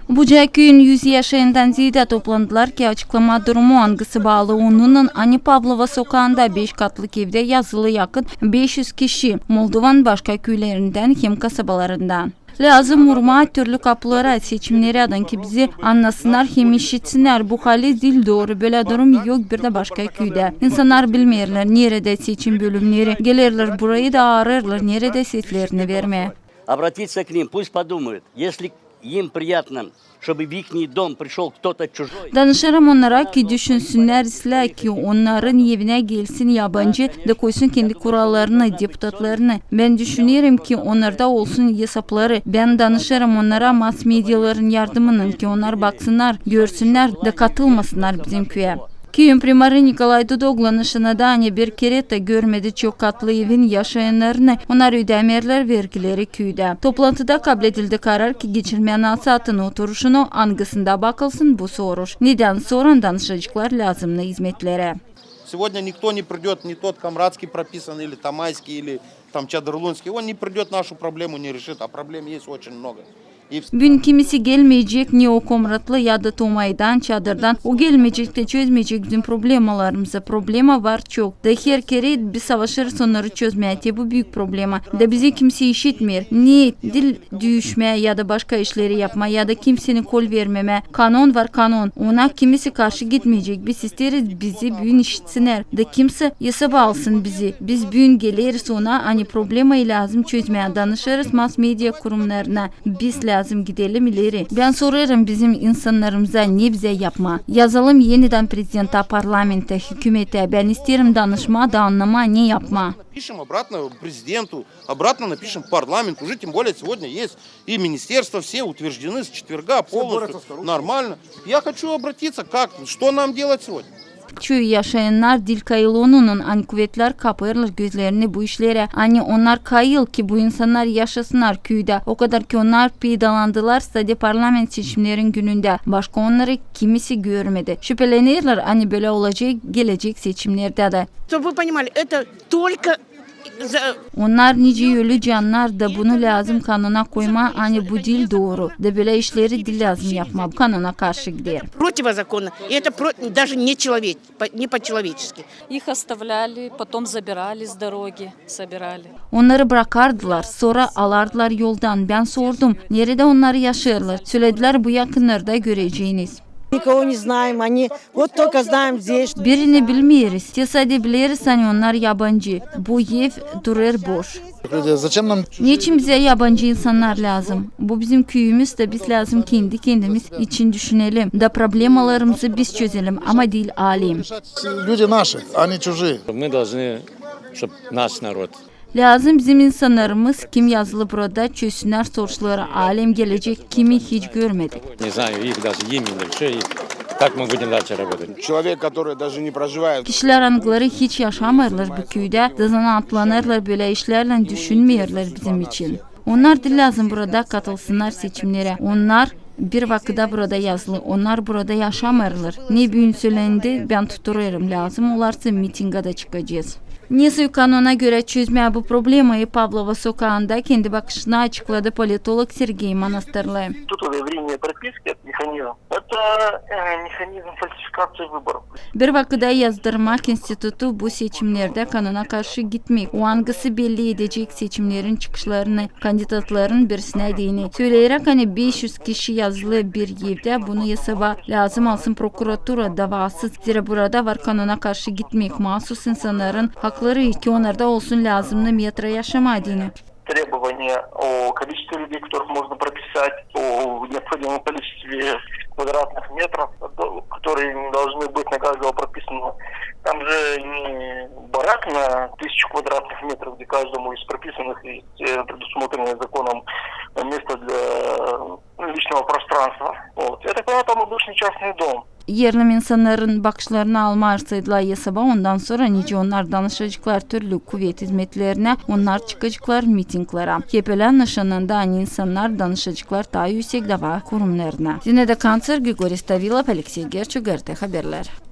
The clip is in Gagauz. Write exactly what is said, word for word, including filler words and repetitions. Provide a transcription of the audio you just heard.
Bucaküüyün üz yaşayandan zeedä toplandılar, ki açıklama durumu, angısı baalı onunnan, ani Pavlova sokaanda beş katlık evdä yazılı yakın beş üz kişi Moldovanın başka küülerindän hem kasabalarından. Lääzım urmaa türlü kapılara, seçimneri, adan ki bizi annasınnar hem işitsinnär. Bu haliz diil dooru, bölä durum yok bir dä başka küüdä. İnsannar bilmeerlär, neredä seçim bölümneri. Gelerlär burayı da aarêêrlar, neredä seslerini vermää. Обратиться к ним, пусть подумают, если им приятно, чтобы в ихний дом пришёл кто-то чужой. Danışêrım onnara, ki düşünsünnär, islää, ki onnarın evinä gelsin yabancı da koysun kendi kurallarını, deputatlarını. Bän düşünerim, ki onnarda olsun esapları. Bän danışêrım onnara mass-mediaların yardımınnan, ki onnar baksınnar, görsünnär da katılmasınnar bizim küüyä. Küüyün primarı Nikolay Dudoglu nışannadı, ani bir kerä dä görmedi çok katlı evin yaşayannarını, onnar ödämeerlär vergileri küüdä. Toplantıda kabledildi karar, ki geçirmää nasaatın oturuşunu, angısında bakılsın bu soruş: nedän soran danışaceklar lääzımnı izmetlerä. Сегодня никто не придёт, ни тот Камрадский прописан, или Тамайский, или там Чадырлунский. Он не придёт, нашу проблему не решит, а проблем есть очень много. Büün kimisi gelmeyecek, ni o Komratlı ya da Tomaydan, Çadırdan. O gelmeyecek da çözmeyecek bizim problemalarımızı. Problema var çok. Da her kerä biz savaşêrız onnarı çözmää. Te bu büük problema. Da bizi kimsey işitmeer. Ni dil düüşmää ya da başka işleri yapmaa ya da kimseyi kol vermemää. Kanon var, kanon. Ona kimisi karşı gitmeyecek. Biz isteeriz, bizi büün işitsinnär. Da kimsey esaba alsın bizi. Biz büün geleriz ona, ani problemayı lääzım çözmää. Danışêrız mass-media kurumnarına. Biz lääzım gidelim ileri. Bän sorêrım bizim insannarımıza, ne bizä yapmaa. Yazalım enidän prezidentä, parlamenttä, hükümetä. Bän isteerim danışmaa da annamaa, ne yapmaa. Пишем обратно президенту, обратно напишем в парламент. Уже тем более сегодня есть и министерства, все утверждены с четверга полностью. Нормально. Я хочу обратиться, как, что нам делать сегодня? Çoyu yaşayannar diil kayıl onunnan, ani kuvetlär kapêêrlar gözlerini bu işlerä, ani onnar kayıl, ki bu insannar yaşasınnar küüdä. O kadar ki onnar peydalandılar sade parlament seçimnerin günündä. Başka onnarı kimisi görmedi. Şüpelenerlär, ani bölä olacek gelecek seçimnerdä dä. Чтоб вы понимали, это только за... Onnar nicä ölü cannar da, bunu lääzım kanona koymaa, ani bu diil dooru. Da bölä işleri diil lääzım yapmaa, bu kanona karşı gider. Противозаконно. И это про-, даже не человек-, по-, не по-человечески. Их оставляли, потом забирали с дороги, собирали. Onnarı brakardılar, sora alardılar yoldan. Bän sordum, neredä onnar yaşêêrlar. Söledilär, bu yakınnarda göreceniz. Никого не знаем, они вот только знаем здесь. Birini bilmeeriz. Te sade bileriz, ani onnar yabancı. Bu ev durêr boş. Люди, зачем нам... Neçin bizä yabancı insannar lääzım? Bu bizim küüyümüz da biz lääzım kendi-kendimiz için düşünelim. Da problemalarımızı biz çözelim, ama diil alem. Люди наши, они чужие. Мы должны, чтоб наш народ Lääzım bizim insannarımız, kim yazılı burada, çözsünnär soruşları. Alem gelecek, kimi hiç görmedik. Не знаю их даже имени, всё, и как мы будем дальше работать? Человек, который даже не проживает. Kişilär, angıları hiç yaşamêêrlar bu küüdä, da zanaatlanêrlar bölä işlärlän, düşünmeerlär bizim için. Onnar diil lääzım burada katılsınnar seçimnerä. Onnar bir vakıda burada yazılı, onnar burada yaşamêêrlar. Ne büün sölendi, bän tuturêrım, lääzım olarsa mitinga da çıkacez. Nesoy kanona görä çözmää bu problemayı Pavlova sokaanda kendi bakışını açıkladı politolog Sergey Manastırlı. Тут временные прописки, этот механизм. Это, э, механизм фальсификации выборов. Bir vakıda yazdırmak institutu bu seçimnerdä kanona karşı gitmäk, o angısı belli edecek seçimnerin çıkışlarını, kandidatların birisinä deyni. Söleyeräk, ani beş üz kişi yazılı bir evdä, bunu esaba lääzım alsın prokuratura, davasız. Zerä burada var kanona karşı gitmäk, maasuz insannarın hakları, ki onnarda olsun lääzımnı metra yaşamaa deyni. Требования о количестве людей, которых можно прописать, о необходимом количестве квадратных метров, которые должны быть на каждого прописанного. Там же не барак на тысячу квадратных метров, где каждому из прописанных есть, э, предусмотренное законом место для, ну, личного пространства. Вот. Я так понимаю, там обычный частный дом. Erlim insannarın bakışlarını almarsaydılar esaba, ondan sora nicä onnar danışaceklar türlü kuvet izmetlerinä, onnar çıkaceklar mitinglerä. Hep ölä nışannanda, ani insannar danışaceklar taa üüsek dava kurumnarına. Zinaida Kanţer, Grigoriy Stavilov, Aleksey Gerçuk, GRT Haberlär.